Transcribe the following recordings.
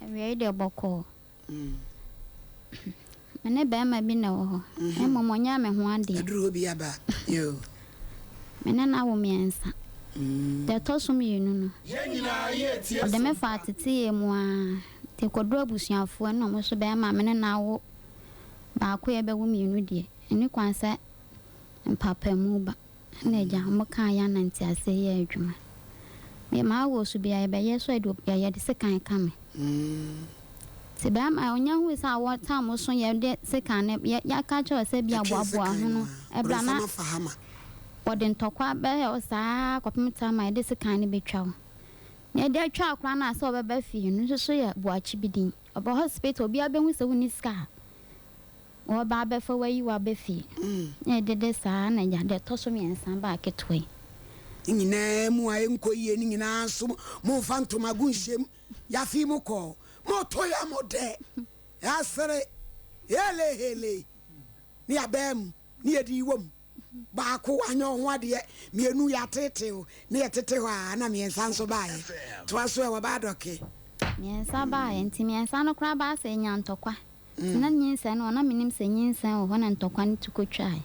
Awiei deɛ bɔkɔɔ. Me ne barima bi na ɛwɔ hɔ, na mmom ɔnyɛɛ me ho adeɛ. Aduru hɔ bi aba yoo. Me ne no awo mmiɛnsa. Deɛ ɛtɔ so mmienu no, ɔde me faa teteyɛ mu ara, nti ɛkɔduru abusuafoɔ no na wɔn nso barima a me ne no awo baako a yɛbɛwo mmienu deɛ, ɛnni kwan sɛ mpaapaemu ba. Ɛna agya, wɔn kaa yɛn na nteaseɛ yɛɛ adwuma. Me maa wɔ so biara yɛbɛyɛ so ɛde yɛde sekan ka me. Nti bɛrima ɔnya hui sɛ awɔ tam so yɛde sekan no yɛ yɛaka kyerɛ sɛ bi aboaboa ho no ɛbra na wɔde ntɔkwa bɛyɛ wo saa kɔpem tam a yɛde sekan no bɛtwa wo. Na yɛde atwa akora no a sɛ ɔbɛba fie no nso so yɛ boakye bi din. Ɔbɛ hospital obiara bɛhu sɛ wonni sika a. Wɔba abɛfa wo ayi wo aba fie. Na ɛdede saa na agya deɛ ɛtɔ so mmiɛnsa baa ketewa yi. Ne nyinaa mu a ɛnkɔ yie no nyinaa nso momfa ntomago nhyɛm. Yɛafe mu kɔ, moto yɛ mo dɛ, yɛasere, hele hele, ne yɛabaa mu, ne yɛde wɔ mu. Baako anyɛ wo ho adeɛ, mmienu yɛateetee wo, ne yɛtete hɔ a na mmiɛnsa nso baeɛ. Toa so ɛ, wɔbaa dɔke. Mmiɛnsa baeɛ, nti mmiɛnsa no koraa baa sɛ yɛnya ntɔkwa. Ntsi na nyinsɛn no wɔ na minnyim sɛ nyinsɛn wɔ hɔ na ntɔkwa no tu kotwae.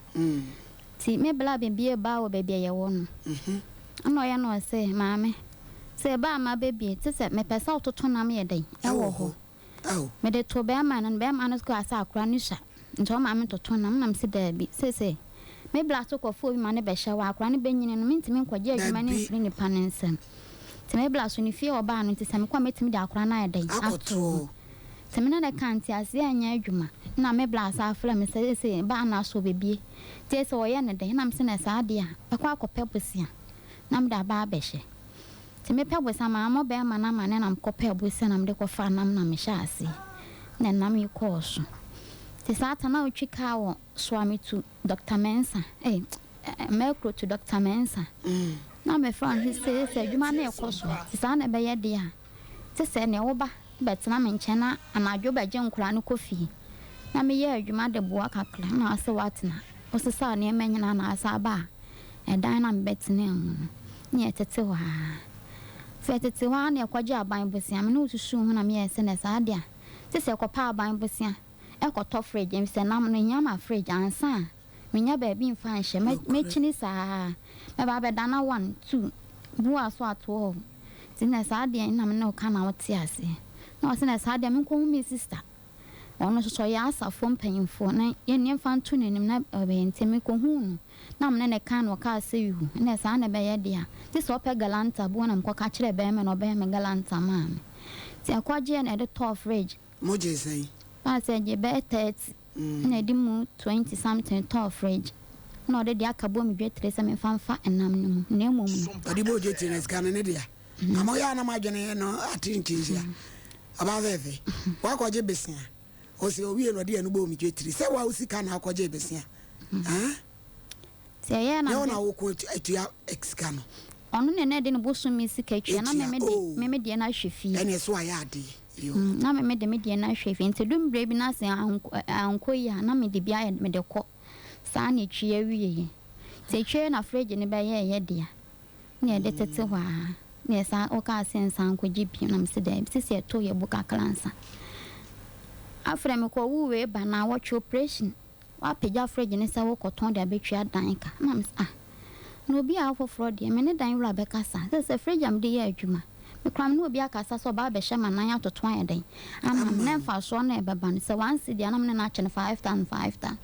Ntsi me bla bebue baa wɔ beebi a yɛwɔ no. Nna ɔyɛ na ɔse, Maame, sɛ ebaa a mabebue, tse sɛ mepɛ sɛ wototo nam yɛ dɛn wɔ hɔ. Mede too bɛrima no no, bɛrima no kaa sɛ akora no sua ntsi ɔma me toto nam. Nna mese daabi, sesei me bla so kɔfa obi ma no bɛhyɛ hɔ a, akora no benyini no, menntumi nnkɔgye adwuma no mfiri nipa no nsam. Ntsi me bla so ne fie a ɔbaa no ntsi sɛ mekɔ a mɛtumi de akora no ayɛ dɛn ato hɔ. Sɛ me ne no ka ntseasee annyɛ edwuma nna me bra asan afrɛ me sɛ sesei baa no aso obebie ntsi sɛ ɔyɛ no dɛn nna mese no saa de a mɛkɔ akɔpɛ bosea na mede aba abɛhyɛ. Ntsi mepɛ bosea mammɔ bɛrima no amanneɛ na mekɔpɛɛ bosea na mede kɔfaa nam na mehyɛɛ aseɛ na nam yi kɔɔ so. Ntsi saa ta na otwi kaa wɔ Soame to Doctor Mensah eh Mɛkro to Doctor Mensah na mefrɛ no sɛ sesei adwuma no rekɔ so ntsi saa na ɛbɛyɛ de a te sɛ nea wo ba bɛtena me nkyɛn na anadwo bɛgye nkwadaa no kɔ fie na meyɛ adwuma de boa kakra na ɔse woatena wosesaw nneɛma nyinaa na asa aba a ɛdan na mebɛtenaa mu no ne yɛtete hɔ ara afei yɛtete hɔ ara na yɛkɔgye aban bosea me ne wo susuw ho na meyɛɛ sɛ na saa de a te sɛ yɛkɔpɛ aban bosea ɛkɔtɔ fridge efisɛ nam no hia ma fridge ansa a Mennya baabi mfa nhyɛ. Mɛ mɛkyini saa. Mɛba abɛda na one, two, bu aso ato hɔ. Nti na saa deɛ na me ne wo ka na wote aseɛ. Na ɔse na saa deɛ menkɔhu me sister. Ɔno nso so ɔyɛ asafoɔ mpanyinfoɔ na yɛn yɛmfa nto n'anim na ɔbɛyɛ. Nti mekɔhuu no na me ne no ka na ɔkaa sɛ yuu ɛnna saa na ɛbɛyɛ deɛ a. Gye sɛ ɔpɛ galanta buo na mekɔka kyerɛɛ bɛrima na ɔbɛyɛ me galanta maa me. Nti ɛkɔgyeɛ na yɛde tɔɔ fridge. Mogyee sɛn? Ɔkaa sɛ gye bɛyɛ 30. Nna ɛde mu 20 something tɔɔ fridge na ɔde deɛ aka bɔɔ me dwetire sɛ memfa mfa nam no mu na mmom no. Ɔde bɔɔ dwetire no sika no ne dea. Na moyɛ a na moadwene no ate nkyinhyia. Ɔbaa fɛɛfɛ, woakɔgye besea. Ɔse ɔwie no ɔde ɛno bɔɔ me dwetire. Sɛ woa wo sika na wokɔgyee besea. Haa? Nti ɛyɛɛ na Nyɛ wo mede. na woko atua sika no. Ɔno na na ɛde ne bosome sika tua na Etua me mede oh. me me deɛ no ahwɛ fie. Ɛneɛ so wayɛ adeɛ yoo. Na me mede me deɛ no ahwɛ fie nti ɛdu mmerɛ bi na sɛ ankɔ ankɔ yie a na mede bi ayɛ mede kɔ. Saa na ɛtwi awieɛ. Nti ɛtwi awieɛ na fridge no bɛyɛɛ yɛ dea na yɛde tete hɔ ara na yɛsan wokaa sɛ nsan nkɔgye bio na mese daabi sisi ɛto yɛ bo kakra ansa. Afei mekɔ woo wei ba naawɔtwe operation. Woapagya fridge no sɛ wokɔtɔn de abɛtua dan ka. Na mese, ah, na obi a foforɔ deɛ, me ne dan wura bɛkasa. Sɛ sɛ fridge a mede yɛ adwuma, me koraa me ne obi akasa sɛ ɔba abɛhyɛ m'anan atoto ayɛ dɛn ama me, na mfasoɔ no a ɛbɛba no, sɛ one cedi a na me ne no akyɛ no 5,000, 5,000.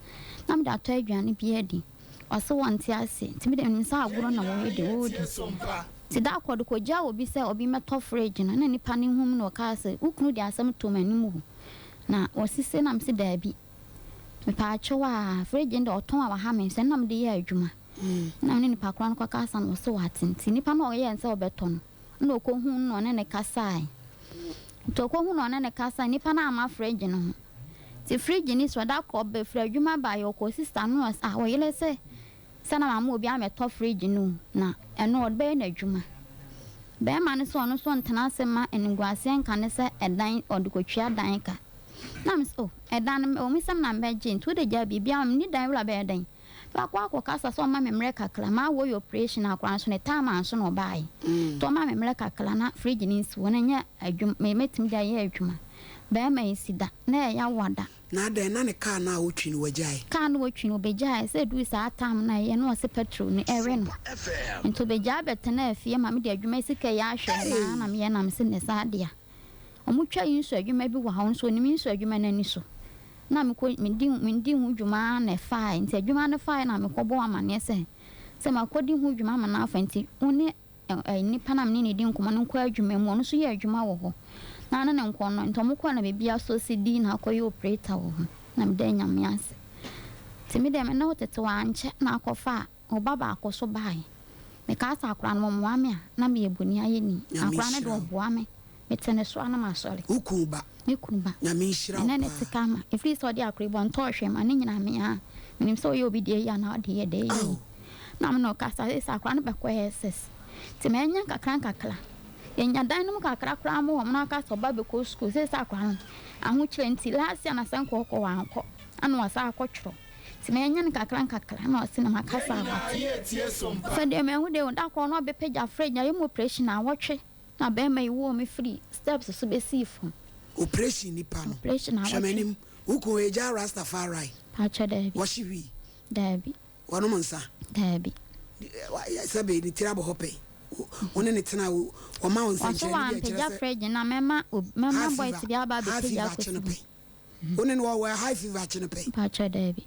Na mede atɔ aduane bi adi. Ɔse wɔnte aseɛ. Nti me deɛ menim sɛ agorɔ na wɔredi, wɔredi. Nti da koro ɔde kɔgyaa obi sɛ obi mmɛtɔ fridge no, na nipa no hu me na ɔkaa sɛ, wo kunu de asɛm too m'anim o. Na ɔse sei na mese daabi. Mepaakyɛw a, fridge no deɛ ɔtɔn a waha me sɛ na mede yɛ adwuma. Na me ne nipa korɔ no kɔka asa no ɔse wate nti nipa no a ɔyɛɛ no sɛ ɔbɛtɔ no na ɔkɔhu no na ɔne no kasae. Nti ɔkɔhu no ɔne no kasae nipa no amma fridge no ho. Nti fridge no si hɔ da koro ɔbɛfiri adwuma baeɛ ɔkɔɔ sister no ɔse ah ɔyere sɛ sɛ na mamma obi ammɛtɔ fridge no o na ɛno ɔde bɛyɛ n'adwuma. Bɛrima no sɛ ɔno nso ntena ase mma animguaseɛ nka no sɛ ɛdan ɔde kɔtua dan ka. Na mese, Oh, ɛdan no, ɛwɔ mu sɛ me na mebɛgye, nti wode gyaa biribiara ma me, menni dan wura bɛyɛ dɛn? Mɛkɔ akɔkasa sɛ ɔmma me mmerɛ kakra, mawɔ yɛ operation akora nso ne time anso na ɔbaeɛ, nti ɔmma me mmerɛ kakra na fridge no nsi hɔ na ɛnyɛ adwuma, mɛtumi de ayɛ adwuma. Barima yi si da, na ɛyɛ awada. Na adɛn, na ne car no a ɔtwi no wagyae? Car no ɔtwi no ɔbɛgyae, sɛ ɛduru saa time no a ɛyɛ na ɔse petrol no ɛwe no. Nti ɔbɛgyae bɛtenaa fie ma mede adwuma sika yi ahwɛ no ara na meyɛ na mese nnɛ saa deɛ a wɔtwa nsu adwuma bi wɔ ha, ɔno nso ɔnim nsu adwuma no ani so. Na mekɔ medi medi ho dwuma ara na ɛfaeɛ, nti adwuma no faeɛ na mekɔbɔɔ amaneɛ sɛ sɛ makɔdi ho dwuma ama no afa nti wo ne Nipa no a me ne no redi nkɔmmɔ no nkɔ adwuma mu, ɔno nso yɛ adwuma wɔ hɔ, na ne ne nkɔ no, nti wɔkɔɔ na baabi asɔ si di na akɔyɛ operator wɔ hɔ, na meda Nyame ase. Nti me deɛ me ne wo tete hɔ ankyɛ na akɔfa a ɔba baako so baeɛ. Mekaa sɛ akora no ɔmmoa me a, na meyɛ boniayɛni. Nyame Akora no nhyira deɛ wo. ɔboa me, mete ne so a na masɔre. Wo kunu ba. Me kunu ba. Nyame nhyira Me wo ne no te paa. kama. Ɛfiri sɛ ɔde akora yi bɔ ntɔɔ hwɛ ma ne nyinaa me a, menim sɛ ɔyɛ obi deɛ yie anaa ɔde yɛ deɛ yie. Ao. Na me ne ɔkasa seesei akora no bɛkɔ SS nti manya nkakra nkakra yɛnya dan no mu kakra koraa ma wɔn na aka sɛ ɔba bɛkɔ sukuu seesei akora no ahokyerɛ nti last year na sɛ nka ɔkɔ wankɔ ɛna wasan akɔtwerɛ nti manya no nkakra nkakra na ɔse na makasa abate sɛ deɛ mahu deɛ da korɔ no ɔbɛpagya fridge ayɛ mu operation awɔtwe na bɛrima yi wɔɔ me firi steps so bɛsii fam. Operation nipa no Operation hwɛ awɔtwe. M'anim wo kun egya Rastafari. Pakyɛ daabi. Wɔhye wii. Daabi. Wɔnom nsa? Daabi. Sɛbe ne tiri abɔ hɔ pɛn. Wo ne ne tena a, wɔma wo Ɔso nsɛnkyerɛnne bi a ɛkyerɛ wampagya sɛ fridge no a, mɛma ob mɛma high boys fever, bi aba high abɛpagya fever akye akɔsi no hɔ. pɛn. Wo ne no wɔ high fever akye no pɛn. Mpakyɛ daabi.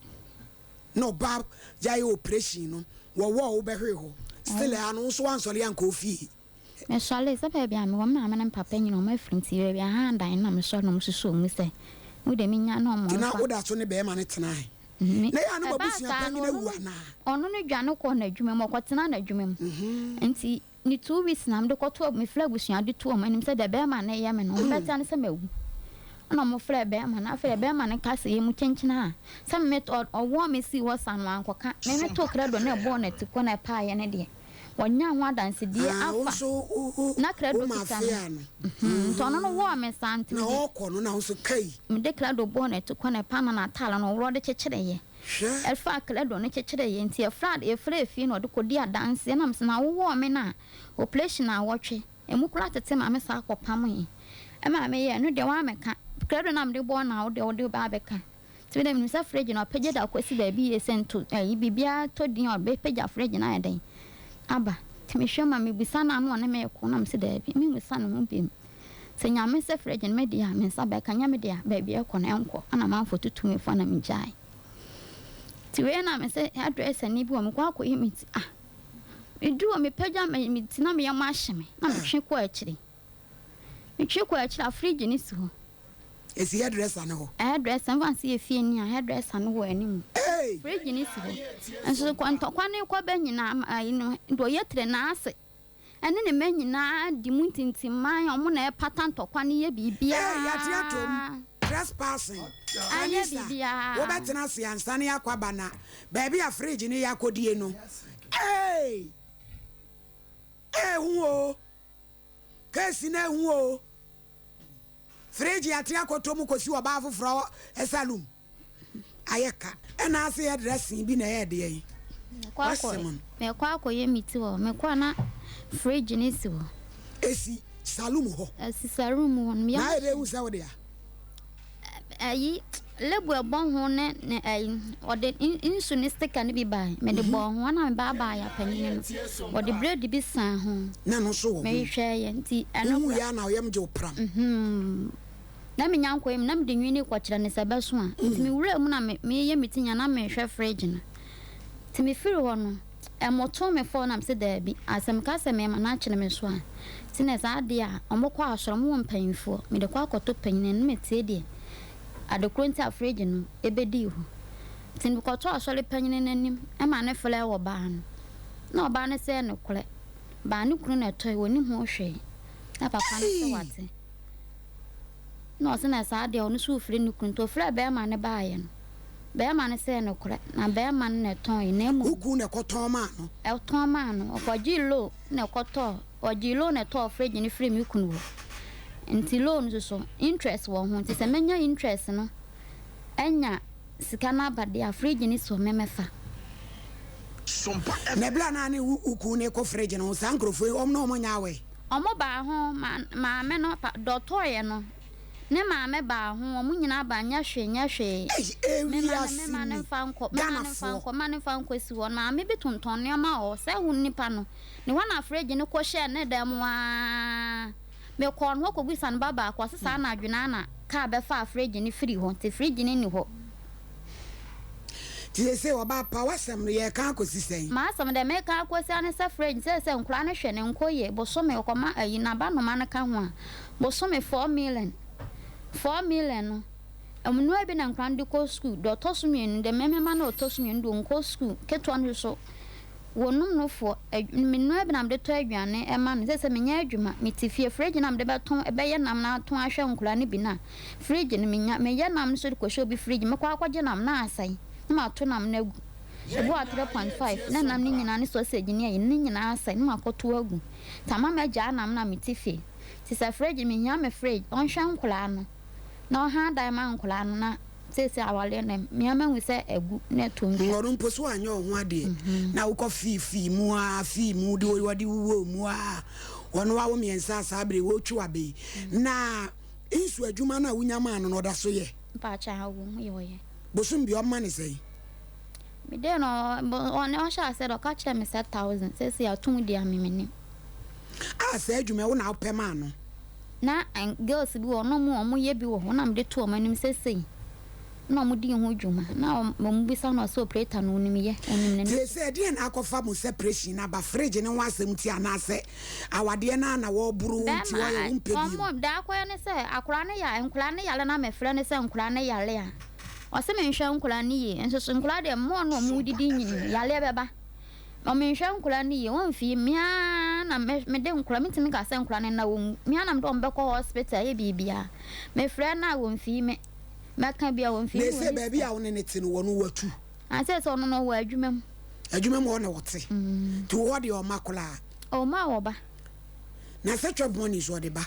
Na ɔba yɛayɛ operation no, wɔwɔ wo bɛhwee hɔ. Still a no, wo nso woansɔre ankɔ wo fie. Mesɔree, sɛ baabi a mewɔ, me maame ne me papa nyina ɔmo afiri nti baabi a hann dan no na mesɔre na ɔmo susuo mu sɛ mo deɛ menya na ɔmo Nti na mfa. woda so ne bɛɛma no tenae? Me, Na ɛyɛ a na mo ɛbaa abusua saa no panyin ɔno awu no anaa? ɔno no dwane kɔɔ n'adwuma mu, ɔkɔtenaa n'adwuma mu. Nti ne 2 weeks na mede kɔtoo, mefrɛɛ abusua de too ɔmo anim sɛ deɛ bɛɛma no reyɛ me no, ɔmo bɛte ane sɛ mawu. Ɛna ɔmo frɛɛ bɛɛma no, afei deɛ bɛɛma no ka sɛ yɛmu kyenkyen a, sɛ me ɔwɔɔ me sii hɔ saa no wankɔka, me metoo krado na ɛbɔɔ n'atikɔ na ɛpaeɛ no deɛ. Wɔnyaa ho adansedie Ah, wo afa nso wo wo na krado wo kita mafia no. no. Mhm, nti ɔno no wɔɔ me saa nti Na mede ɔrekɔ no na wo nso kai. mede krado bɔɔ n'atikɔ na ɛpaa na n'ataare no ɔworɔ de kyekyereeɛ. Hwɛ. Ɛfaa krado no kyekyereeɛ nti ɛfra yɛfrɛɛ fie na ɔde kɔdii adanseɛ na mese na wowɔɔ me no a operation awɔtwe ɛmu koraa tete ma me saa kɔpamoeɛ ɛma meyɛɛ ɛno deɛ woammɛka krado no a mede bɔɔ no a wo deɛ wode ba abɛka. Nti me deɛ menim sɛ fridge no ɔpagya de akɔsi baabi yie sɛ nto ayi biribiara tɔ din a ɔbɛpagya fridge no ayɛ dɛn aba. Nti mehwɛ ma mebisa no a na ɔne me reko na mese daabi memmisa ne ho biom. Sɛ Nyame sɛ fridge no me dea a me nsa bɛka nyɛ me dea a baabi a ɛkɔ no ɛnkɔ ɛna amanfoɔ tutu me fo na megyae. Nti wei na mese hairdresser ni bi wɔ mekɔ akɔyi me ti ah meduru hɔ mepagya me ti na me yam ahye me na metwe kɔ akyire. Metwe kɔ akyire a fridge no si hɔ. Esi hairdresser no hɔ. Hairdresser, mfa no sɛ yɛ fie ni a, hairdresser no wɔ anim. Hey! Fridge no si hɔ. Nso kɔ ntɔkwa no rekɔ bɛ nyinaa, ayi no, deɛ ɔyɛ tire n'ase ɛne ne mma nyinaa di mu ntintimman, wɔn na ɛpata ntɔkwa no yɛ Hey, yɛate atom. biribiara. Trespassing. Anyɛ Anisa, biribiara. wobɛtena ase ansa na yɛakɔ aba na baabi a fridge no yɛ akɔdie no. Hey! Ehu o. Case no ehu o. Fridge ate akɔtɔ mu kɔsi ɔbaa foforɔ saloon. Ayɛ ka. Ɛna ase yɛ dressing bi na ɛyɛ deɛn? W'asɛm no. Mekɔ akɔyɛ me ti hɔ. Mekɔ a na fridge no si hɔ. Esi saloon hɔ. Esi saloon mu hɔ no. Na ayɛ dɛ ehu sɛ wo dea. Ayi label ɛbɔ ho ne ne ayi ɔde nsu ne sticker no bi bae mede mhm. bɔɔ ho ɛna me baabaa yɛ panyin no ɔde bread bi san ho. Na no so wɔ ho. Mehwehwɛ yɛ nti ɛno. Wohu yɛ na ɔyam gye wo pram. Mhm. Na me nya nkɔyɛ mu na mede nwini kɔkyerɛ ne sɛ bɛso a nti me wura mu na meyɛ me ti nya na mehwɛ fridge no nti mefiri hɔ no. Ɛmoto me fɔ na mese daabi, asɛ meka sɛ mema no akyere me so a, nti na saa adeɛ a ɔmo kɔ asɔre ɔmo wɔ mpanyinfoɔ, mede kɔ akɔto panyin no metie deɛ ade korɔ nti a fridge no ɛbɛdii hɔ. Nti mekɔtoo asɔre panyini no anim ma no frɛɛ ɔbaa no, na ɔbaa no sɛ ɛyɛ nokorɛ, baa ne kunu na ɛtɔe, ɔnnim ho hwee, na papa no sɛ wate. Na ɔse na saa deɛ ɔno nso refiri ne kunu nti ɔfrɛɛ bɛɛma no baeɛ no bɛɛma no sɛ nokorɛ na bɛɛma no na ɛtɔn na mmom. Wo kunu na ɛkɔtɔn maa no. Ɛtɔn maa no ɔkɔgyee loan na ɛkɔtɔɔ ɔgyee loan na ɛtɔɔ fridge no firii me kunu hɔ nti loan nso so interest wɔ ho nti sɛ mɛnya interest no anya sika no aba deɛ a fridge no si hɔ mɛmɛfa. Na ɛberɛ a na ne wo kunu no rekɔ fridge no ho saa nkurɔfoɔ yi wɔn ne wɔn nyɛ aware. Ɔmo baa ho, ma maame no pa dɔ tɔeɛ no. Ne maame baa ho, wɔn nyinaa baa, nyɛ hwee, nyɛ hwee. Ei, Mema no, ewiase mema no ni, mfa nkɔ, mema no mfa Ghanafoɔ. nkɔ, mema no mfa nkɔsi hɔ. Maame bi tontɔn nneɛma wɔ hɔ, sɛ wo nipa no, ne hɔ na fridge no kɔhyɛɛ ne dan mu ara. Mekɔɔ ne hɔ kɔbisa ne ba baako, ɔse saa anadwo no ara na kaa bɛfaa fridge no firii hɔ, nti fridge no nni hɔ. Nti seesei ɔbaa pa, w'asɛm no yɛreka akɔsi sɛn? M'asɛm deɛ meka akɔsi ara ne sɛ fridge, seesei nkwadaa no hwɛ no nkɔ yie, bosome ɔkɔma ayi, n'abanoma no ka ho a, Bosome 4 million, 4 million no, ɛnoa bi na nkwadaa no de kɔ sukuu. Deɛ ɔtɔ so mmienu, deɛ mmɛmma no a ɔtɔ so mmienu deɛ ɔnkɔ sukuu. Ketewa no nso, wɔnum nofoɔ. Menoa bi na mede tɔ aduane ma no. Seesei menyɛ adwuma, mete fie. Fridge no a mede bɛtɔn, bɛyɛ nam no atɔn ahwɛ nkwadaa no bi no a, fridge no menya. Meyɛ nam no nso de kɔhyɛ obi fridge mu. Mekɔ akɔgye nam no asɛe na mato nam no agu. Ebi wɔ hɔ a 3.5 na nam no nyinaa ne sausage ne ayi no, ne nyinaa asɛe na makɔto agu. Nti ama magyaa nam no a mete fie. Nti sɛ fridge mehia me fridge ɔnhwɛ nkwadaa no na ɔha dan ma nkwadaa no na seesei awareɛ no mea mahu sɛ agu na ɛto ntwa. Ɔno mpo so anyɛ wo ho adeɛ na wokɔ fii fii mu aa fii mu de wɔde wo wɔ mu aa ɔno awo mmiɛnsa a saa bere wɔretwi w'aba yi na nsu adwuma no a wonya maa no no ɔda so yɛ? Mpakyɛ awo mu yɛ ɔyɛ. Bosom bi ɔma no sɛn? Me dee no ɔne ɔhyɛ aseɛ de ɔka kyerɛ me sɛ thousand seesei atom deɛ a me menim. A saa adwuma yi wo na wopɛ maa no? Na girls bi wɔ hɔ na ɔmo ɔmo yɛ bi wɔ hɔ na mede to ɔmo anim sɛ sei na ɔmo di ho dwuma na ɔmo bisa no ɔsɛ operator no onim yɛ onim ne Tie sɛ ɛdeɛn na akɔfa mo separation no aba fridge no ho asɛm nti anaasɛ awadeɛ no ara na wɔreboro wo nti Bɛɛma ɔyɛ wompɛ bio? ɔmo deɛ akɔyɛ ne sɛ akwadaa no ya nkwadaa no yare na mefrɛ no sɛ nkwadaa no yare a Ɔse menhwɛ nkwadaa no yie nso so nkwadaa deɛ mmoa no ɔmo didi nyini yareɛ bɛba ɔmenhwɛ nkwadaa no yie wɔnfii me ara na mede nkwadaa mentumi nka sɛ nkwadaa no nna wɔn me ara na mede wɔn bɛkɔ hospital ayɛ biribiara mefrɛ no a wɔnfii me mɛka bi a wɔnfii me Na ese baabi a wo ne no te no wɔno watu? Ase sɛ ɔno no ɔwɔ adwuma mu. Adwuma mu hɔ na ɔte nti wo hɔ deɛ ɔma koraa? Ɔma ɔba. Na sɛ twɛ bɔne nso ɔde ba.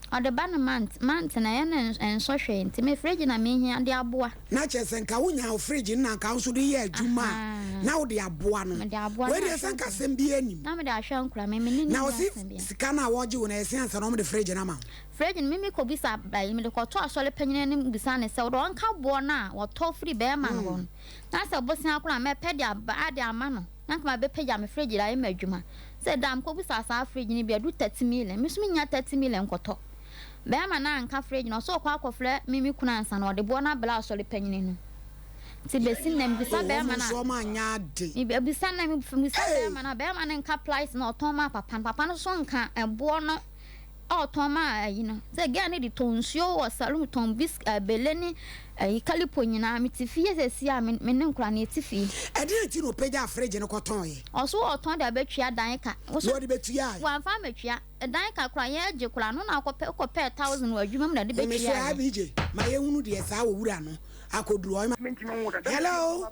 Ɔde ba no month month na ɛyɛ no ɛnsɔ hwee nti me fridge na me hia de aboa. Na kyerɛ sɛ nka wo nya wo fridge no na nka wo nso de yɛ adwuma a na wo de aboa no. Mede aboa Wei na deɛ ahwɛ sɛ nka nkora. asɛm biara nnim. Na mede ahwɛ nkora me me ne no Na nni ɔse asɛm biara. sika no a wɔgye wo no ɛyɛ se ansa na wɔn de fridge no ama wo. Fridge no me me kɔ bisa ayi mede kɔ to asɔre panyin anim bisa no sɛ ɔde ɔnka boɔ no a wɔtɔ firi bɛɛma no hɔ no na sɛ bosea koraa mɛpɛ de aba ade ama no na nka mabɛpagya me fridge de ayɛ m'adwuma. Sɛ da mekɔbisaa saa fridge no bi a, ɛdu 30 million. Me nso mennya 30 million nkɔtɔ. Bɛrima no anka fridge no, ɔsɛ ɔkɔ akɔfrɛ me me kunu ansa na ɔde boɔ no abrɛ asɔre panyini no. Nti bɛsi nnɛ mebisa Oh, wɔn bɛrima no nso a, wɔn anyɛ ade. mebisa nnɛ mebisa Hey! bɛrima no a, bɛrima no nka price na ɔtɔn maa papa no, papa no nso nka ɛboɔ no a ɔtɔn maa ayi no. Sɛ girl no de tɔn nsuo wɔ saloon, tɔn bisc, bele ne ayi kalipo nyinaa. Mete fie seesei a, me ne nkwadaa no yɛte fie. Ɛdeɛn nti na ɔpagyaa fridge no kɔtɔneeɛ? Ɔso ɔtɔn de abɛtua dan ka. Na ɔde bɛtuae? Wamfa ammɛtua. Dan ka koraa yɛgye koraa no na ɔkɔpɛ wokɔpɛɛ thousand wɔ adwuma mu na de Home so bɛtuaeɛ. IBJ ma yɛnhunu deɛ saa owura no akɔduru. Ɔhema Hello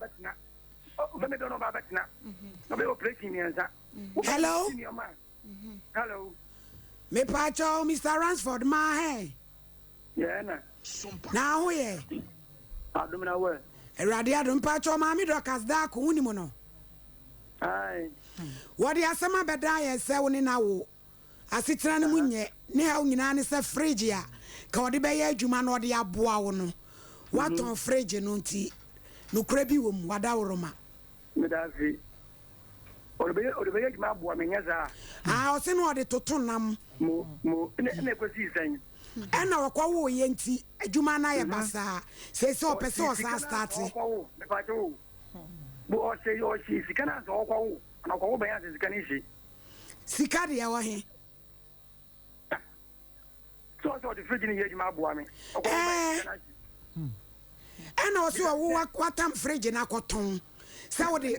Hello Mepaakyɛw Mister Ransford maa hɛn. Yɛɛ na. Na ho yɛ. Adom na wɛ. Awurade adom mpakyɛw Maame Dorcas Darko wonim no? Ae. Wɔde asɛm abɛdan yɛn sɛ wo ne no awo. Asetena no mu nyɛ. Ne haw nyinaa ne sɛ fridge a ka ɔde bɛyɛ adwuma na ɔde aboa wo no, woatɔn fridge no nti nokorɛ bi wɔ mu, wadaworoma. Medase. Ɔde bɛyɛ ɔde bɛyɛ adwuma aboa me nyɛ saa. Ah ɔse na ɔde toto nam. Mo mo ɛna ɛna ɛkɔsii sɛn? Ɛna ɔkɔ woo yɛ nti adwuma no ayɛ basaa seesei ɔpɛ sɛ Ɔhyee sika ɔsan no ansa starte. ɔkɔ wo mepakyɛ o bo ɔhyee ɔhyee sika no ansa ɔkɔ wo ana ɔkɔ wo bɛn ansa sika no hye. Sika deɛ ɛwɔ he? Sɛ ɔsɛ ɔde fridge no yɛ adwuma aboa me. Ɔkɔ wo bɛn sika no ahye. Ɛna ɔsɛ ɔwo watam fridge no akɔtɔn sɛ wode.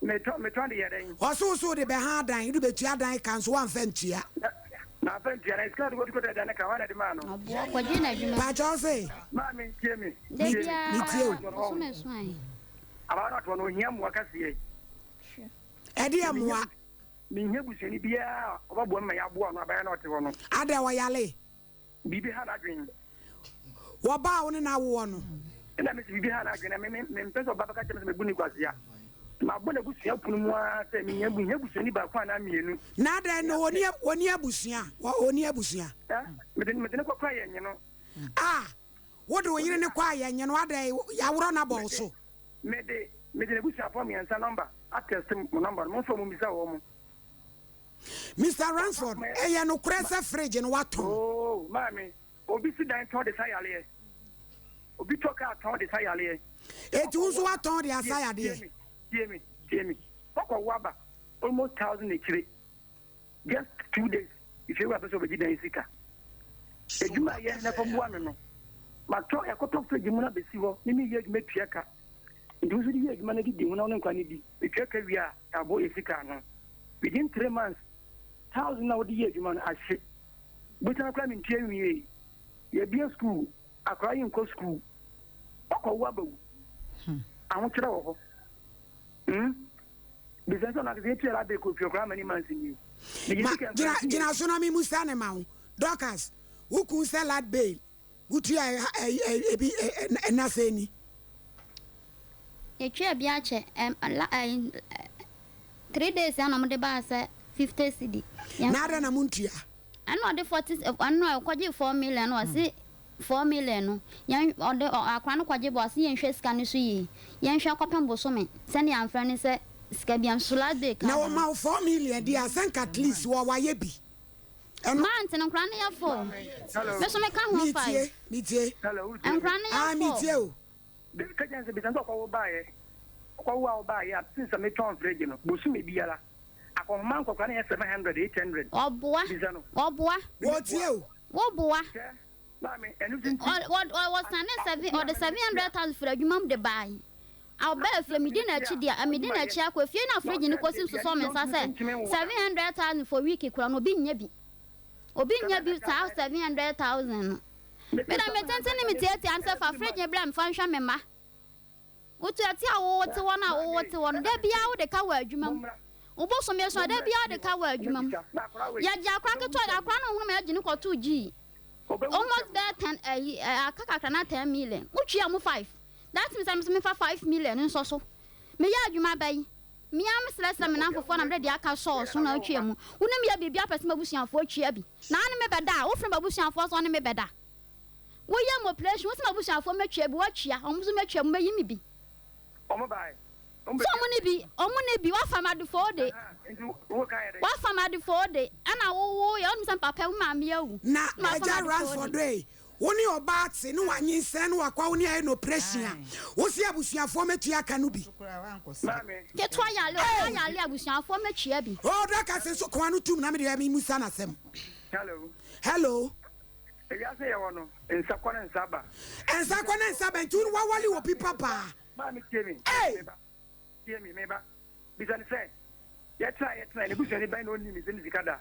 Metɔ de yɛ dɛn? Ɔsɛ wo so wode bɛha adan wode bɛtua adan ka nso woamfa ntua. Na afa ntua na sika de kɔtu kɔtɔ aduane ka wana de maa no. Ɔboɔ kɔgye n'adwuma. Pakyɛ ɔse. Maame tie me. Da biara Metie o. bosome so ahe. Abaa no atoɔ no ohia mmoa kɛseɛ. Ɛdeɛ mmoa. Menhia busuani biara a ɔbɛboa me ma yɛaboa no abaayewa no a ɔte hɔ no. Adɛn, ɔyare? Biribi ha n'adwene. Wɔba a wo ne no awoɔ no. Ɛna mese biribi ha n'adwene na me me mempɛ sɛ ɔba bɛka kyerɛ me sɛ mebu no kwasea. Mabɔ n'abusua pono mu ara sɛ mehia mehia busuani baako anaa mmienu. Na adɛn na ɔnni ɔnni abusua? Ɔnni abusua? Ɛ, mede mede no kɔkora yɛ nye no. Ah, wode wo yere no kɔ a yɛnyɛ no adɛn yɛaworɔ no abɔ wo so. Mede mede n'abusuafoɔ mmiɛnsa nɔmba atɛste mo nɔmba no, momfa wɔn mmisa wɔn. Mister Ransford, ɛyɛ nokorɛ sɛ fridge no woatɔn? Oh, maame, obi si dan tɔn de sa yareɛ. Obi tɔ kaa tɔn de sa yareɛ. Eti wo nso woatɔn de asa yadeɛ? Tie me, tie me, tie me. Wakɔwo aba almost thousand akyire. Just 2 days, efiewura pɛ sɛ ɔbɛgye dan sika. Edwuma a yɛ na fa boa me no, matɔ ɛkɔtɔ fridge mu na bɛsi hɔ ne meyɛ adwuma tua ka. Nti wo nso de yɛ adwuma no de di ho na wo ne nkwa no di. Metua ka wie a, ɛabɔ yɛ sika ano. Within 3 months, thousand na wode yɛ adwuma no ahye. Bosan koraa mentua nwiei. Yɛbie school, akwaraa yi nkɔ school. Ɔkɔwo abawu. Ahokyerɛ wɔ hɔ. Bisa sɛ ɔno ankasa yɛtua la bɛkɔ fie koraa ma ne months nie. Megye Ma, sika gyina, mfa nsie. gyina so na memusa ne ma wo. Dorcas, wo kun sɛ light bill, wotua ebi ɛna sɛ ni? Yɛtwaa bi akyɛ ɛm la ɛyi 3 days ɛna ɔmo de baa sɛ 50 cedi. Na adɛn na montua? Ɛna ɔde 40, ɛna ɔkɔgye 4 million na ɔsi 4 million no yɛn ɔde ɔ akora no kɔgye bɔ, ɔsi yɛn hwɛ sika no so yie, yɛn hwɛ kɔpem bosome sɛnea yɛnfrɛ no sɛ sika bi nso last day ka. Na wɔma wo 4 million di a, sɛ nka at least wɔ wayɛ bi. Ɛno. Mante no, nkora no yɛ four. Hello. Me so meka ho Metie, five. metie. Hello, wotie me? Nkora no Ah, yɛ four. metie o. Ka kyerɛ sɛ bisa sɛ ɔkɔwo baeɛ. Ɔkɔwo a ɔbaeɛ a, since sɛ metɔn fridge no, bosome biara, akɔnhoma nkɔkora no yɛ 700, 800. Ɔboa. Bisa no. Ɔboa. Wɔtie o. Woboa. Hwɛ, maame, ɛno nso nti. Wɔsane seven, ɔde 700,000 firi adwuma mu de baeɛ. Ɔbaa fie, medi n'akyi deɛ, medi n'akyi akɔ fie na fridge no kɔsi sosɔ me nsa sɛ 700,000 for week kora no, obi nya bi. Obi nya bi saa 700,000 no. Meda me tenten ne me tiatia sɛ fa fridge no brɛ me fa nhwɛ me mma. Wotuatia a wowɔ te hɔ no a wowɔ te hɔ no, da biara wode ka wɔ adwuma mu. Wobosome so a, da biara wode ka wɔ adwuma mu. Yɛgye akora ketewa de akora no nhoma yɛgye no kɔtoo gyii. Almost bɛyɛ 10 ɛyi aka kakra na 10 million. Wotwia mu five. That means sɛ mefa 5 million nso so. Meyɛ adwuma bɛyi. Mmea mesrɛsrɛ me namfofoɔ na mede deɛ aka sɔɔ so na atwa mu. Wo ne meyɛ biribi apɛ sɛ m'abusuafoɔ twia bi. Na ane me bɛda a, wofrɛ m'abusuafoɔ sɛ ɔne me bɛda. Woyɛ mo operation, wo sɛ m'abusuafoɔ mɛtwa bi, woatwia, ɔmo nso mɛtwa mu, mɛyi me bi. Ɔmo bae. Sɛ ɔmo ne bi, ɔmo ne bi, wafa me adefo de. Wafa me adefo de, ɛna wowo yɛ, ɔnim sɛ papa wo maame awu. Na agya Ransford ei, wo ne ɔbaa te ne wanyinsɛn ne wakɔ wo ne ayɛ no operation a, wo se abusuafoɔ mɛtua aka no bi. Ketewa yale, ɔbaa yale, abusuafoɔ mɛtua bi. Oh, Dorcas nso koa no tum na mede yɛ memusa n'asɛm. Hello. Hello. Ewiase yɛ wɔ no, nsa kɔ ne nsa ba. Nsa kɔ ne nsa ba, nti wawale wɔ bi papa. Maame, tie mi. Hey! Tie mi, meba. Bisa ne sɛ, yɛtena yɛtena, ne busuani bɛn na ɔnni mi sɛ sika da?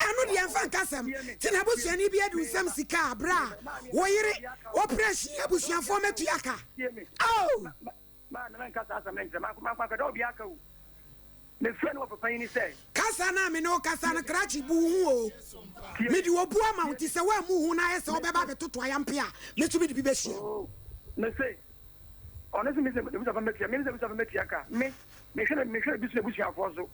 Ɛno deɛ mfa nkasɛm nti na abusuani bi adu nsɛm sika a berɛ a wo yere operation, abusuafoɔ mɛtua ka. Oh! Maame, menka saa asɛm no nkyerɛ. Mankɔdɔ obi aka o. Mefrɛ no wɔ papa yi ni sɛ. Kasa no a me ne wo kasa no, krakye, bu wo ho o. Mede obu ama wo nti sɛ woammu wo ho na ayɛ sɛ wobɛba abɛtoto ayampe a, me nso mede bi bɛhyia wo. Mese, ɔno se mese abusuafoɔ mɛtua, me mese abusuafoɔ mɛtua ka. Me, mehwɛ no, mehwɛ bi so abusuafoɔ so.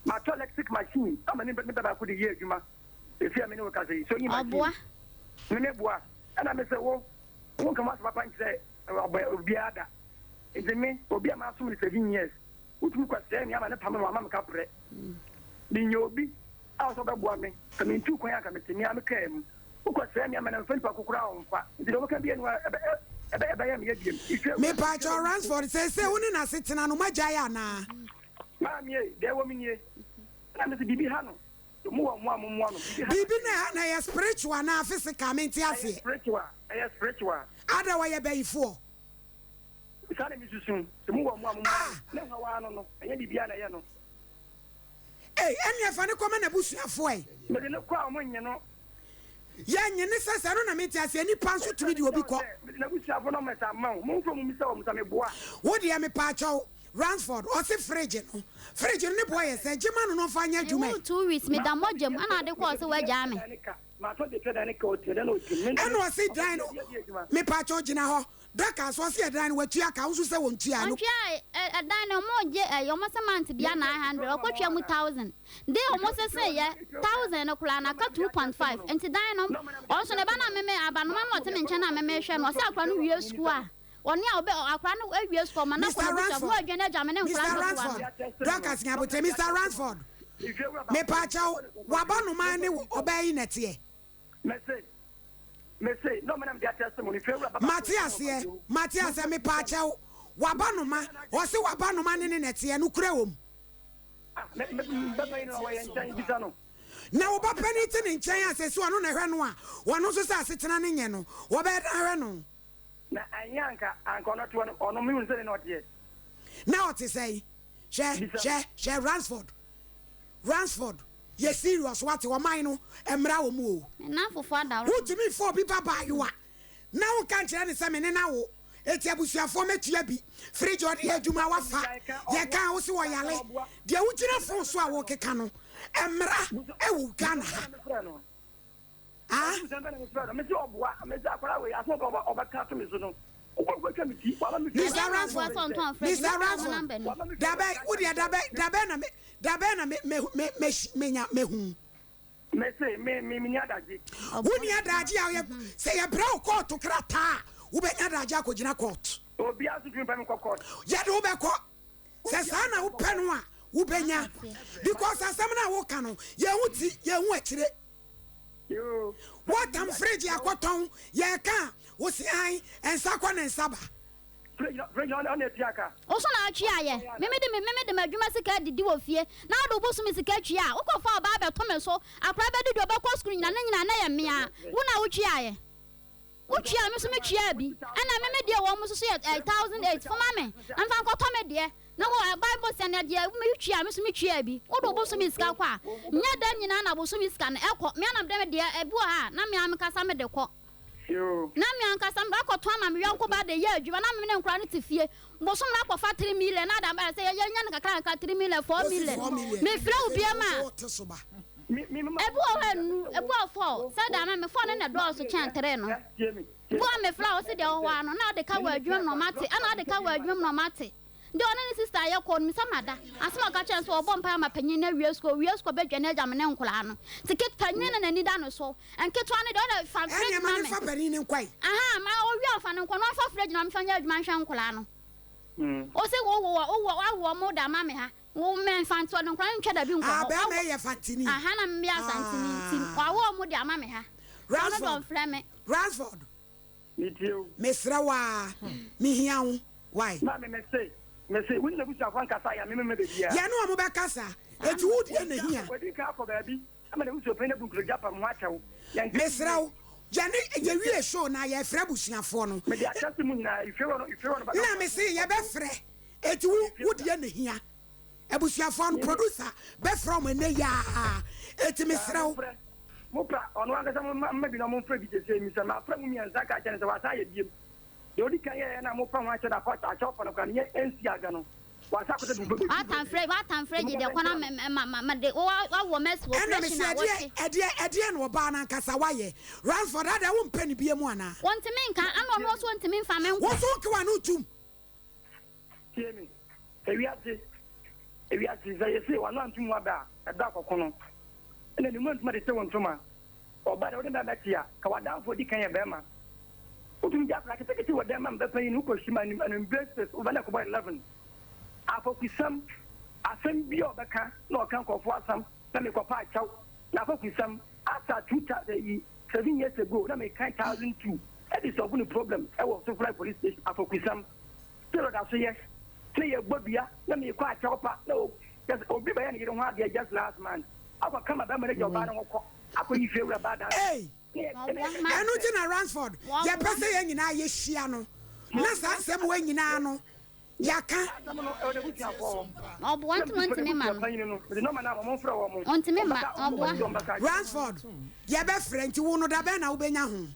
Matɔ electric machine ama ne ne ba baako de yɛ adwuma. Efi a me ne wo kasa yi, so yi machine. Ɔboa. Me me boa. Ɛna me sɛ wo, wo nka mo asɛm apa nkyerɛ obiara da. Nti me, obi a masom no 7 years, wotumi kɔsɛɛ me ama ne pam no ama me ka prɛ. Menyɛ obi a ɔsɛ ɔbɛboa me, ka mentu kwan a ka mete me a mekaa mu. Wokɔsɛɛ me ama no mfa nipa kokoro a ɔmfa. Nti deɛ wɔka bia no ɛbɛyɛ me yɛ biam. Mepaakyɛw Ransford, seesei wo ne n'asetena no moagyae anaa? Maame ei, deɛ ɛwɔ me nie. Ɛna mese biribi ha no. Mo wɔ mmoa a mommoa no. Biribi ha. Biribi na ɛha na ɛyɛ spiritual anaa physical? Mente Ɛyɛ aseɛ. spiritual, ɛyɛ spiritual. Ada wɔyɛ bayifoɔ? Saa na mesusu. Sɛ mowɔ mmoa a mommoa Ah! no. Ne haw ara no no, ɛnyɛ biribiara na ɛyɛ no. Ei, ɛnneɛ fa no kɔma n'abusuafoɔ ɛ. Mede no kɔ a, wɔnnye no. Yɛnnye ne sɛ sɛ ɛno na mente aseɛ, nipa nso tumi de obi kɔ. Mede n'abusuafoɔ numbers ama wo. Momfrɛ wɔn mmisa wɔn sɛ meboa. Wo deɛ mepaakyɛw, Ransford, ɔse fridge no, fridge no ne boɔ yɛ sɛn? Gye ma no na ɔmfa nyɛ adwuma Mewu ɛ. 2 weeks, meda mogya mu, ɛna ade kɔɔ sɛ woagyaa me. Ɛna ɔse dan no mepaakyɛw gyina hɔ Dorcas ɔse ɛdan no watua ka wo nso sɛ wɔntua no. Ɔntua ɛdan no ɔmo gye ɛyi ɔmo se month bia 900 ɔkɔtua mu thousand de ɔmo sese yɛ thousand no koraa no aka 2.5 nti dan no ɔnso ne ba no a meme abanoma no ɔte me nkyɛn a meme hwɛ no ɔse akora no wie sukuu a Ɔne a ɔbɛ akora no awie sukuu ɔma no akɔ Mister n'abusua Ransford, ho adwane agya me ne nkora Mister nketewa Ransford, no. Dorcas Nyabote, Mister Ransford, mepaakyɛw, w'abanomaa ne ɔbaa yi na ɛteɛ? Mate aseɛ, mate aseɛ, mepaakyɛw, w'abanoma, ɔse w'abanoma ne ne na ɛteɛ, nokorɛ wɔ mu? Na wo ba panin te ne nkyɛn a seesei ɔno na ɛhwɛ no a, ɔno nso sɛ asetena no nyɛ no, wɔbɛyɛ dɛn ahwɛ no? Na ɛnyɛ anka, anka ɔno te hɔ no, ɔno mehunu sɛdeɛ na ɔteɛ. Na ɔte sɛn? Hwɛ, hwɛ, hwɛ, Ransford, Ransford, yɛ serious wate, ɔman no, mmara wɔ mu o. Me nnamfofoɔ adaworo. Wontumi mfa obi ba baayewa na wonka nkyerɛ no sɛ me ne no awo, enti abusuafoɔ mɛtua bi, fridge ɔde yɛ adwuma wafa, yɛka a wose ɔyare, deɛ wogyina phone so a wokeka no, mmara wɔ Ghana ha. Ah. Mr. Ransford, Mr. Ransford, dabɛ, wo deɛ dabɛ, dabɛ na me, dabɛ na me, me, me, me, menya, mehu. Mese, me, me, me ni adagye. Wo ni adagye a yɛ, sɛ yɛbrɛ wo kɔɔto krataa a, wobɛnya adagye akɔgyina kɔɔto. Obiara nso tumi pɛ me kɔ kɔɔto. Yɛde wo bɛkɔ. Sɛ saa na wopɛ no a, wobɛnya. Because asɛm no a woka no, yɛn ho ti, yɛn ho akyire. Woatam fridge akɔtɔn, yɛreka a, wose ae, nsa kɔ ne nsa ba. Wo so na wotwe ayɛ. Me mede me mede m'adwuma sika adidi wɔ fie na wode wo bosome sika twi a, wokɔfa ɔbaa bɛto me so, akwadaa bɛdidi ɔbɛkɔ sukuu nyina ne nyina na ɛyɛ me a, wo na wotwe ayɛ. Wo tua a me nso me tuaa bi ɛna me me deɛ wɔn nso so yɛ 1008 fo ma me na me fa nkɔtɔ me deɛ na wɔ bible sɛ na deɛ me tua a me nso me tuaa bi wo de bosome sika kɔ a nyɛ da nyinaa na bosome sika no ɛkɔ me anam de me deɛ ebi wɔ ha na me ankasa me de kɔ na me ankasa me akɔtɔ ama me yɔnko ba de yɛ adwuma na me ne nkora no te fie bosom no akɔfa 3 million na adam sɛ yɛnyɛ no kakra kakra 3 million 4 million mefrɛ wo biam a Ebi wɔ hɔ a nnuru, ebi wɔ hɔ fɔɔ, sɛ deɛ ama me fɔɔ no na ɛdɔɔso kyɛn tere no. Ebi wɔ hɔ a mefrɛ a ɔse deɛ ɔwɔ hɔ ara no na ɔde ka wɔ adwuma mu na ɔma te, ɛna ɔde ka wɔ adwuma mu na ɔma te. Deɛ ɔne ne sista yɛ kɔɔ no misa mada. Asɛm a ɔka kyerɛɛ no sɛ ɔbɔ mpaeɛ ama panyin no awie sukuu, ɔwie sukuu ɔbɛdwane agya me ne nkwadaa no. Nti ket panyin no na n'ani da no so. Nketewa no deɛ ɔde fa fridge Ɛnneɛ ma ma no me. mfa panin no nkɔe. Ahaa, ma ɔwie a ɔmfa no nkɔ na ɔmfa fridge na ɔmfa nyɛ adwuma nhwɛ nkwadaa no. Ɔse wo wo wo woawo wɔn de ama me ha. Wo mɛ mfantewa no nkwadaa no ntwa dabi nkɔ Ah hɔ. bɛɛma yi yɛ fantini. Aha na me yɛ asantini nti Ah. wawo ɔmo de ama me ha. Ɔno de Ransford ɔmfrɛ me. Ransford Me tie o. mesrɛ wo aa me hia wo wai. Maame me se me se wo ne n'abusuafoɔ nkasa yɛ a me memmɛ baabiara. Yɛne ɔmo bɛkasa eti wo deɛ na hia. Wadi kan akɔ baabi ama n'abusuapanin abu nkotodwe apam ho akyɛ wo. Yɛnte Mesrɛ yiye. wo yɛne yɛwie show no a yɛfrɛ abusuafoɔ no. Mede ahyɛse mu nyinaa efie hɔ no efie hɔ no bɛka Na me se yɛbɛfrɛ Eti wo wo deɛ na ehia. Abusuafoɔ no producer bɛfrɛ wɔn ɛnɛ yi ara. Eti mesrɛ wo. Mo pra ɔno ankasa mo mma bi na ɔmo mfrɛ bi sesei misa mafrɛ mo miɛnsa aka akyerɛ no sɛ wasan ayɛ biem deɛ odi kan yɛɛ na mo pa ho akyɛ no akɔ akyɛw pa no koraa no nyɛ ɛnsi aga no wasan akɔsɛ bi bɛbi Watan frɛ watan frɛ gye deɛ kɔ na mɛ ma ma ma de wa wa wɔ mɛs wɔ Ɛna mese operation a ɛdeɛ wɔte. ɛdeɛ ɛdeɛ na ɔbaa no ankasa wayɛ Ransford adɛn wompɛ no biemu anaa? Wɔntumi nka ɛna ɔno nso ɔntumi nfa me nkɔ. Wo nso woke w'ano tom. Tie me, ewiase, ewiase, sɛ yese w'ano anto mu aba a, ɛbɛ akɔko no, ɛna ne mu antumi atete wo ntoma. Ɔbaa deɛ wode bɛma bɛte a, ka w'adamfo odi kan yɛ bɛrima. Wotumi gya akwadaa ketekete wɔ dɛm ma me bɛpanyin no, wokɔ hyim anim anwummere six, wobɛ na ɛkɔbɔ 11. Afɔkusɛm, asɛm bi a ɔbɛka na ɔka nkurɔfoɔ asɛm na mekɔpa akyɛw. Na afɔkusɛm, asa 2000 yi, 7 years ago na mekan 1002 ɛde solve ne problem ɛwɔ Sofrai police station afɔkusɛm. Still ɔda so yɛ. Sɛ yɛbɔ dua na mekɔ akyɛw pa na o kyɛ sɛ obi bɛyɛ ne yere ho adeɛ just last month akɔ kama bɛrima no agya ɔbaa no ho kɔ akɔyi fie wura baa dan Ei! Ɛno nti na Ransford, yɛpɛ sɛ yɛn nyinaa yɛhyia no na saa nsɛm wei nyinaa no yɛaka. Ɔboa nti wɔntumi mma no. Ɔntumi mma, ɔboa. Ransford, yɛbɛfrɛ nti wo no da bɛn na wobɛnya ho?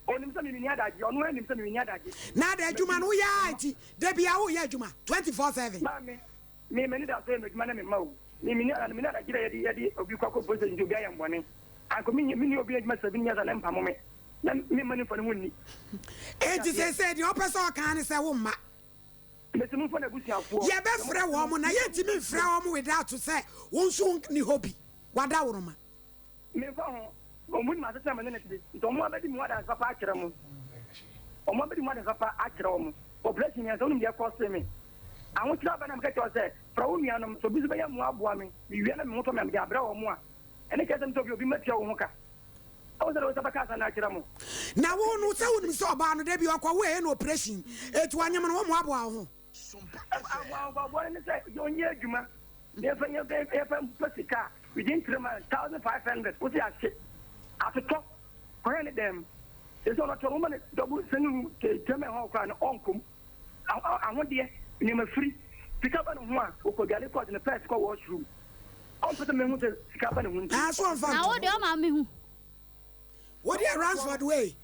Onim sɛ me menni adagye, ɔno ara nim sɛ me menni adagye. Na ada adwuma no woyɛ ara nti da biara woyɛ adwuma 24/7. Maame, me m'ani da so yɛ m'adwuma ne me mma o. Me menni menni adagye dɛ yɛde yɛde obi kɔ akɔ police station nti obi ayɛ me bɔne. Anka me menni obi adwuma 7 years a ne mpamo me na memma ne mfa ne ho nni. Enti seesei deɛ ɔpɛ sɛ ɔka ne sɛ wo mma. Mesi momfa n'abusuafoɔ. Yɛbɛfrɛ wɔn mo na yɛntumi mfrɛ wɔn without sɛ wo nso ni hɔ bi wada woroma. Memfa ho, ɔmo nim asetena me ne ne te, nti ɔmo abɛdi mu adanse papa akyerɛ mo. Ɔmo abɛdi mu adanse papa akyerɛ ɔmo. Operation 3, wonim deɛ ɛkɔ me ahokyerɛ aba na meka kyerɛ wo sɛ frɛ wo nuanom sɛ obi nso bɛyɛ mmoa aboa me. Mewie na me ho tɔ me a, mede abrɛ wɔ mo a ɛne kyerɛ sɛ sɛ obi matua wo ho ka ɛwo sɛ de wo nsa bɛka asa no akyerɛ mo. Na wo no, sɛ wonim sɛ ɔbaa no da bi ɔkɔ wo ɛyɛ no operation, ɛti wanyem no, wo mmoaboa wo ho. Aboaboa no ne sɛ ɔnyɛ adwuma na yɛmfa mpa sika a within 3 months 1500 wo sɛ ahye atotɔ kɔhɛ ne dɛm sɛ ɔnɔtɔ woma ne double single room tɛmɛ hɔ koraa no, ɔnkɔm ahodeɛ nneɛma firi sika ba ne ho a, ɔkɔdwale kɔɔte ne pɛs kɔ washroom, ɔmpɛ sɛ mehu sɛ sika ba ne ho nti. Ah, so ɔmfa Na wo nto. Deɛ ɔma mehu. Wo deɛ, Ransford, wei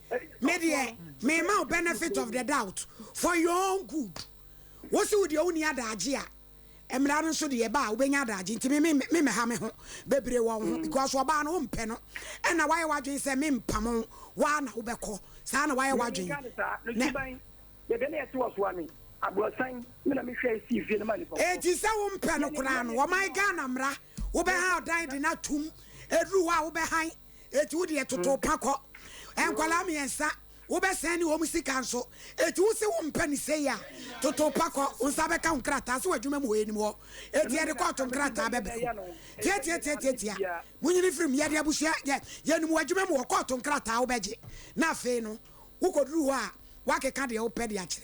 me deɛ, mema wo benefit of the doubt for your own good. Wo se wo deɛ wonni adagye a, mmara no nso deɛ ɛba a wobɛnya adagye, nti me memɛha me ho bebree wɔ wo ho because ɔbaa no wompɛ no, ɛna woayɛ w'adwene sɛ mempam wo waa na wobɛkɔ saa na woayɛ w'adwene. Menka ne saa ne Na suban baabi na yɛte wɔ soa me aborɔsan me na mehwɛ sii fie no ma nipa. Enti sɛ wompɛ no koraa no, wɔman Ghana mmara, wobɛha ɔdan de no atom, ɛduru hɔ a wobɛhan. Enti wo deɛ, toto pa kɔ. Nkwalaa 3 wobɛsɛn ne wɔn sika nso. Enti wo se wompɛ ne sei a, toto pa kɔ. Wo nsa bɛka wo nkrataa sɛ w'adwuma mu hɔ anim hɔ. Enti yɛde kɔɔto nkrataa bɛbrɛ wo. Tiatiatiatiatia, monyini firim. Yɛde abusua yɛ yɛnim w'adwuma mu hɔ, kɔɔto nkrataa wobɛgye. Na afei no, wokɔduru hɔ a, woakeka deɛ wopɛ de akyerɛ.